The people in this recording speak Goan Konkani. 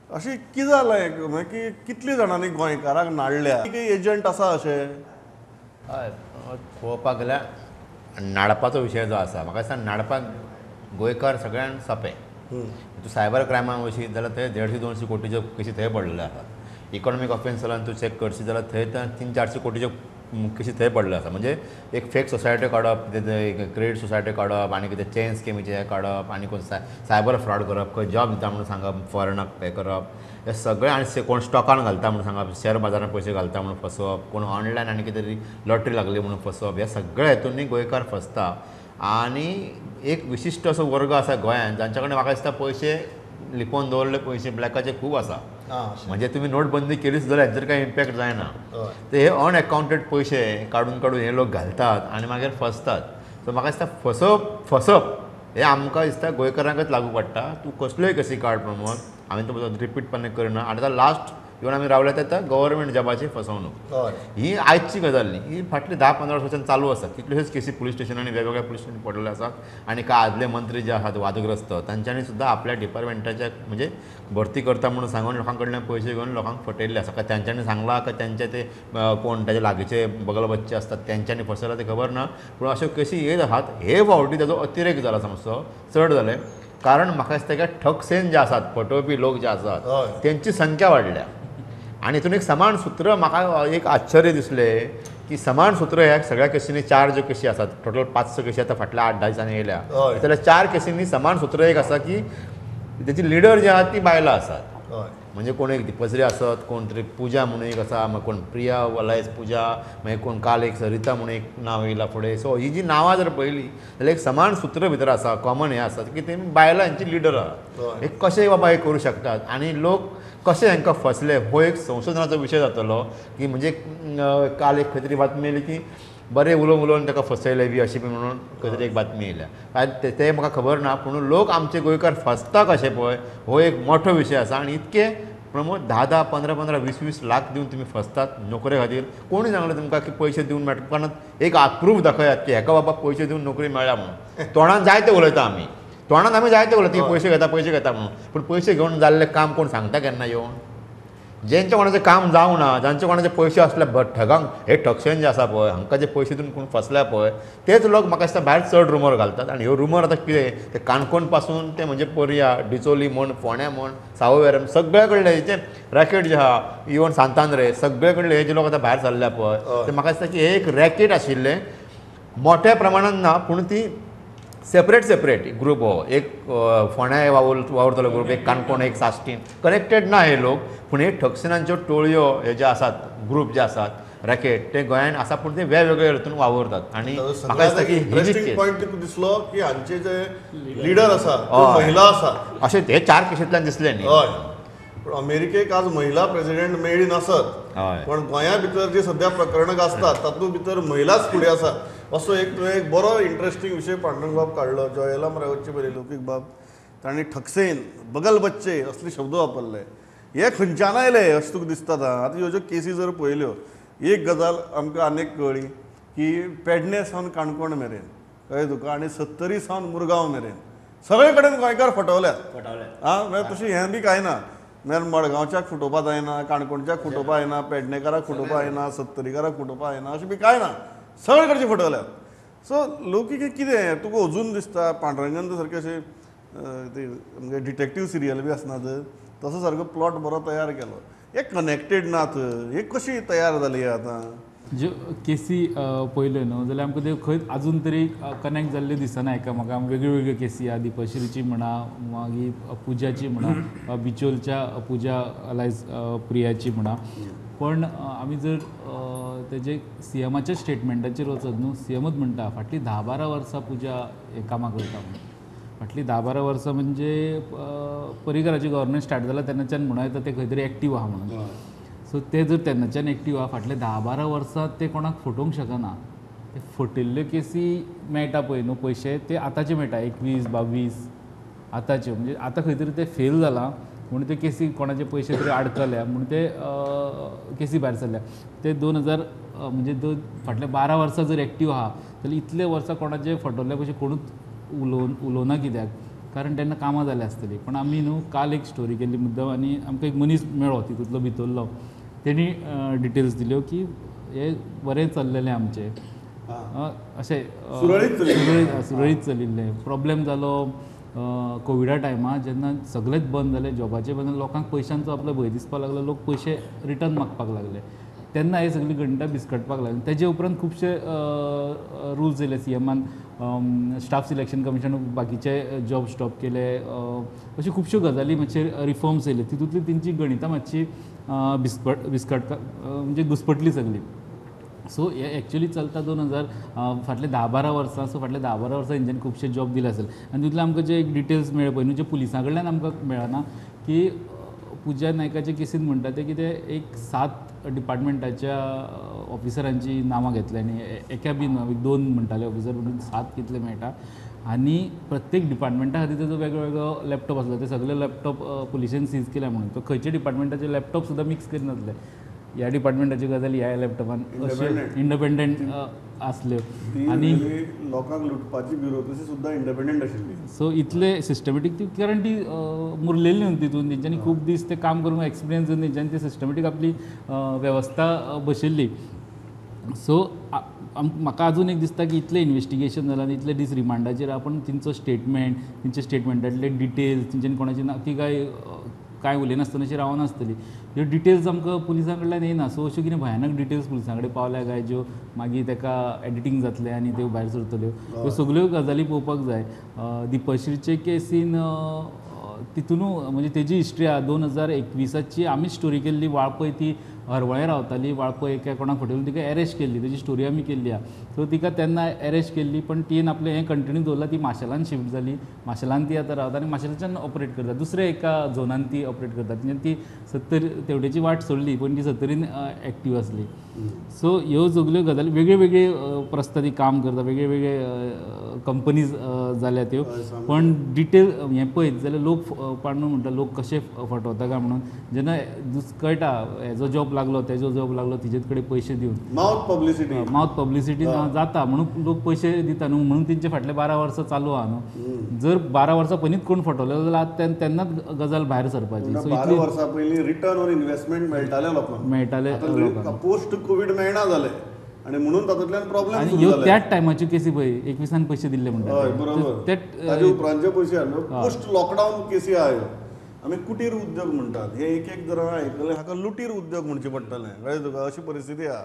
अशें कितें जालें म्हणजे की कितले जाणांनी गोंयकारांक नाडल्या, एजंट आसा अशें? हय, पळोवपाक गेल्यार नाडपाचो विशय जो आसा म्हाका दिसता नाडपाक गोंयकार सगळ्यांत सोंपें. तूं सायबर क्रायमान वयशी जाल्यार थंय 150-200 कोटीच्यो केसी थंय पडलेल्यो आसात. इकॉनॉमीक ऑफेन्सान तूं चॅक करशी जाल्यार थंय 300-400 कोटीच्यो केसी थंय पडल्यो आसा. म्हणजे एक फेक सोसायटी काडप, कितें क्रेडीट सोसायटी काडप आनी कितें चेन स्किमीचें हें काडप आनी कोण सायबर फ्रॉड करप, खंय जॉब दिता म्हणून सांगप, फॉरेनाक हें करप, हें सगळें. आनी कोण स्टॉकान घालता म्हणून सांगप, शेअर बाजारान पयशे घालता म्हणून फसोवप, कोण ऑनलायन आनी कितें तरी लॉटरी लागली म्हणून फसोवप, ह्या सगळ्या हेतूनी गोंयकार फसता. आनी एक विशिश्ट असो वर्ग आसा गोंयांत जांच्या कडेन म्हाका दिसता पयशे लिपोवन दवरले, पयशे ब्लॅकाचे खूब आसा. म्हणजे तुमी नोटबंदी केलीच जाल्यार हाचेर कांय इम्पॅक्ट जायना. तर हे अनएकाउंटेड पयशे काडून काडून हे लोक घालतात आनी मागीर फसतात. सो म्हाका दिसता फसप हें आमकां दिसता गोंयकारांकच लागू पडटा. तूं कसल्योय केसी काड प्रमोद, हांवें तुमकां रिपीट पण करना. आनी आतां लास्ट येवन आमी रावले ते गव्हर्मेंट जॉबाची फसवणूक. ही आयची गजाल न्ही, ही फाटली 10-15 वर्सांच्यान चालू आसा. कितल्योश्योच केसी पुलीस स्टेशनांनी, वेगवेगळ्या पुलीस स्टेशनांनी पडलेल्यो आसात. आनी कांय आदले मंत्री जे आसात वादग्रस्त तांच्यांनी सुद्दां आपल्या डिपार्टमेंटाच्या म्हणजे भरती करता म्हणून सांगून लोकां कडल्यान पयशे घेवन लोकांक फटयल्ले आसा. काय तांच्यांनी सांगलां काय तांचे ते कोण ताजे लागींचे बगल बच्चे आसतात तेंच्यांनी फसयला तें खबर ना, पूण अश्यो केसी येत आसात. हे फावटी ताजो अतिरेक जाला, समजो चड जालें. कारण म्हाका दिसता की ठकसेन जे आसात, फटोवपी लोक जे आसात तेंची संख्या वाडल्या. आनी हितून एक समान सूत्र म्हाका एक आश्चर्य दिसलें की समान सूत्र ह्या सगळ्या केसींनी 4 ज्यो केसी आसात, टोटल 5-6 केसी आतां फाटल्या 8-10 दिसांनी येयल्या, जाल्यार 4 केसींनी समान सूत्र एक आसा की तेची लिडर जी आसा ती बायलां आसात. म्हणजे कोण एक दीपश्री आसत, कोण तरी पुजा म्हणून एक आसा, मागीर कोण प्रिया वलायस पुजा, मागीर कोण काल एक सरिता म्हणून एक नांव येयलां फुडें. सो ही जी नांवां जर पळयली जाल्यार एक समान सूत्र भितर आसा, कॉमन हें आसा की ते बायलां हेंची लिडर आहा. हे कशें बाबा हे करूं शकतात आनी लोक कशें हांकां फसले हो एक संशोधनाचो विशय जातलो. की म्हणजे काल एक खंय तरी बातमी येयली की बरें उलोवन उलोवन ताका फसयलें बी अशें बी म्हणून खंय तरी एक बातमी येयल्या. आनी तें म्हाका खबर ना, पूण लोक आमचे गोंयकार फसता कशें पळय हो एक मोठो विशय आसा. आनी इतके प्रमोद 10-10, 15-15, 20-20 लाख दिवन तुमी फसतात नोकरे खातीर. कोणी सांगलें तुमकां की पयशे दिवन मेळटा? कारण एक प्रूफ दाखयात की हेका बाबा पयशे दिवन नोकरी मेळ्ळ्या म्हणून. तोंडान जायते उलयता आमी, तोंडान आमी जायते उलयता की पयशे घेता पयशे घेता म्हणून, पूण पयशे घेवन जाल्लें काम कोण सांगता केन्ना येवन? जेंच्या कोणाचें काम जावं ना, जांचे कोणाचे पयशे आसले ठगांक, हे ठकसेन जे आसा पळय हांकां जे पयशे दिवन कोण फसल्या पळय तेच लोक म्हाका दिसता भायर चड रुमर घालतात. आनी ह्यो रुमर आतां कितें ते काणकोण पासून ते म्हणजे पर्या, डिचोली म्हण, फोंड्या म्हण, सावयवेरें सगळे कडले हेचे रॅकेट जे आहा, इवन सांतांद्रे सगळे कडले हे जे लोक आतां भायर सरल्या पळय ते म्हाका दिसता की हे एक रॅकेट आशिल्लें, मोठ्या प्रमाणान ना पूण ती सेपरेट सेपरेट ग्रुप हो एक फोंड्या वावुरतलो ग्रुप, एक काणकोण, एक साश्टीन, कनेक्टेड ना हे लोक. पूण हे ठकसेनांच्यो टोळयो हे जे आसात ग्रुप जे आसात रॅकेट ते गोंयान आसा, पूण ते वेगवेगळे हितून वावुरतात. आनी म्हाका दिसता की इंट्रस्टिंग पॉयंट दिसलो की हांचे जे लिडर आसा महिला आसा अशें हे 4 केसींतल्यान दिसलें न्ही. हय, पूण अमेरिकेक आज महिला प्रेसिडेंट मेळ्ळी नासत, पण गोंया भितर जी सद्या प्रकरणां गाजतात तातूंत भितर महिलाच फुडें आसा असो एक तुवें एक बरो इंट्रस्टींग विशय पांडुरंग बाब काडलो. जॉयला रावतचे पयले लौकीक बाब तांणी ठकसेन, बगल बच्चे असले शब्द वापरले. हे खंयच्यान आयले अशें तुका दिसता? आतां ह्यो ज्यो केसी जर पळयल्यो, एक गजाल आमकां आनीक कळ्ळी की पेडणे सावन काणकोण मेरेन कळ्ळें तुका, आनी सत्तरी सावन मुरगांव मेरेन सगळे कडेन गोंयकार फटवल्यात. आं, म्हळ्यार तशें हें बी कांय ना, म्हळ्यार मडगांवच्याक फटोवपा जायना, काणकोणच्याक फटोवपा जायना, पेडणेकाराक फटोवपा जायना, सत्तरीकाराक फटोवपा जायना, अशें बी कांय ना, सगळे कडचे फटवल्यात. सो लौकीक कितें तुका अजून दिसता पांडुरंगान सारकें अशें ते डिटेक्टीव सिरियल बी आसना तसो सारको प्लॉट बरो तयार केलो. हे कनेक्टेड नात, हे कशी तयार जाली आतां? ज्यो केसी पळयल्यो न्हू जाल्यार आमकां त्यो खंय आजून तरी कनेक्ट जाल्ल्यो दिसना एकामेकांक. वेगळ्यो वेगळ्यो केसी आहा, दीपश्रीची म्हणा, मागीर पुजाची म्हणा, बिचोलच्या पुजा अलायज प्रियाची म्हणा. पण आमी जर तेजे सीएमाच्या स्टेटमेंटाचेर वचत न्हू, सीएमूच म्हणटा फाटलीं 10-12 वर्सां पुजा हे कामां करता म्हणून. फाटलीं 10-12 वर्सां म्हणजे पर्रीकराची गव्हर्मेंट स्टार्ट जाला तेन्नाच्यान म्हणूं येता ते खंय तरी एक्टीव आहा म्हणून. सो ते जर तेन्नाच्यान एक्टीव आहा, फाटले 10-12 वर्सां ते कोणाक फटोवंक शकना. ते फटिल्ल्यो केसी मेळटा पळय न्हू पयशे, ते आतांचे मेळटा 21, 22 आतांच्यो, म्हणजे आतां खंय तरी ते फेल जाला म्हणून ते केसी कोणाचे पयशे तरी आडकल्या म्हणून ते केसी भायर सरल्या. ते 2000 म्हणजे फाटल्या 12 वर्सां जर एक्टीव आहा जाल्यार इतले वर्सां कोणाचे फटवल्ले पयशे कोणूच उलोवना कित्याक? कारण तेन्ना कामां जाल्या आसतलीं. पण आमी न्हू काल एक स्टोरी केल्ली मुद्दम आनी आमकां एक मनीस मेळ्ळो तितूंतलो भितरलो, तेणी डिटेल्स दिल्यो की हे बरें चल्लेलें आमचें, अशें सुरळीत चलिल्लें. प्रॉब्लेम जालो कोविडा टायमार जेन्ना सगळेंच बंद जालें, जॉबाचें बंद जालें, लोकांक पयशांचो आपलो भंय दिसपाक लागलो, लोक पयशे रिटर्न मागपाक लागले, तेन्ना हे सगळीं गणितां बिस्कटपाक लागलीं. तेजे उपरांत खुबशे रुल्स येयले सीएमान, स्टाफ सिलेक्शन कमिशन बाकीचे जॉब स्टॉप केले, अश्यो खुबश्यो गजाली मातशे रिफॉर्म्स येयले, तितूंतली तेंची गणितां मातशी बिस्कट म्हणजे घुसपटली सगळी. सो हे एक्चुअली चलता 2000 फाटले 10-12 वर्सां. सो फाटले 10-12 वर्सां हेंच्यांनी खुबशे जॉब दिले आसले आनी तितूंतले आमकां जे एक डिटेल्स मेळ्ळे पळय न्हू, जे पुलिसां कडल्यान आमकां मेळना की पुजा नायकाचे केसीन म्हणटा ते कितें एक 7 डिपार्टमेंटाच्या ऑफिसरांची नांवां घेतली आनी एका बी न्हू 2 म्हणटाले ऑफिसर, म्हणून 7 कितले मेळटा आनी प्रत्येक डिपार्टमेंटा खातीर तेजो वेगळो वेगळो लॅपटॉप आसलो, ते सगळे लॅपटॉप पुलिशेन सीज केले म्हणून तो खंयच्या डिपार्टमेंटाचे लॅपटॉप सुद्दां मिक्स करिनासले, ह्या डिपार्टमेंटाची गजाल ह्या लॅपटॉपान अशे इंडिपेंडंट आसल्यो आनी लोकांक लुटपाची ब्युरोक्रेसी सुद्दां इंडिपेंडंट आशिल्ली. सो इतले सिस्टमॅटीक ती, कारण ती मुरलेली न्हू तितून, तेंच्यांनी खूब दीस ते काम करून एक्सपिरियन्स येवन तेंच्यांनी ती सिस्टमॅटीक आपली वेवस्था बसयल्ली. सो म्हाका अजून एक दिसता की इतलें इन्वेस्टिगेशन जालां आनी इतले दीस रिमांडाचेर आपूण तेंचो स्टेटमेंट, तेंच्या स्टेटमेंटांतले डिटेल्स, तेंच्यांनी कोणाची ना ती काय कांय उलयनासतना अशी रावनासतली, ह्यो डिटेल्स आमकां पुलिसां कडल्यान येना. सो अश्यो कितें भयानक डिटेल्स पुलिसां कडेन पावल्या काय ज्यो मागीर ताका एडिटींग जातलें आनी त्यो भायर सरतल्यो, ह्यो सगल्यो गजाली पळोवपाक जाय. दीपश्रीचे केसीन तितूनू म्हणजे तेजी हिस्ट्री आहा. 2021ची आमी स्टोरी केल्ली, वाळपय ती हरवळें रावताली, वाळपय एका कोणाक फटोवन तिका एरेस्ट केल्ली, तेजी स्टोरी आमी केल्ली आहा. सो तिका तेन्ना एरेस्ट केल्ली, पण तिणें आपलें हें कंटिन्यू दवरलां, ती माशेलान शिफ्ट जाली, माशेलान ती आतां रावता आनी माशेलाच्यान ऑपरेट करता, दुसऱ्या एका झोनान ती ऑपरेट करता. म्हणजे ती 70 तेवटेची वाट सोडली, पण ती 70 एक्टीव आसली. सो ह्यो सगल्यो गजाली वेगळे वेगळे प्रस्तादी काम करता, वेगळे वेगळे कंपनीज जाल्या त्यो, पण डिटेल हें पळयत जाल्यार लोक पांडू म्हणटा लोक कशे फटवता काय म्हणून, जेन्ना कळटा हेजो जॉब लागलो तेजो जॉब लागलो, तिजेच कडेन पयशे दिवन मावथ पब्लिसिटी जाता म्हणून लोक पयशे दिता न्हू, म्हणून तेंचे फाटले 12 वर्सां चालू आहा न्हू. जर 12 वर्सां पयलींच कोण फटवले जाल्यार आतां तेन्नाच गजाल भायर सरपाची. 12 वर्सां पयलीं रिटर्न ऑन इन्वेस्टमेंट मेळटालें लोकांक, मेळटालें, पोस्ट कोवीड मेळना जालें आनी म्हणून तातूंतल्यान प्रॉब्लेम आनी ह्यो त्याच टायमाच्यो केसी पळय 21 पयशे दिल्ले म्हणटा, बरोबर, ताजे उपरांतचे पयशे आसलो. पोस्ट लॉकडावन केसी आहा ह्यो. आमी कुटीर उद्योग म्हणटात, हे एक एक जर आयकलें हाका लुटीर उद्योग म्हणचें पडटलें, कळ्ळें तुका, अशी परिस्थिती आहा.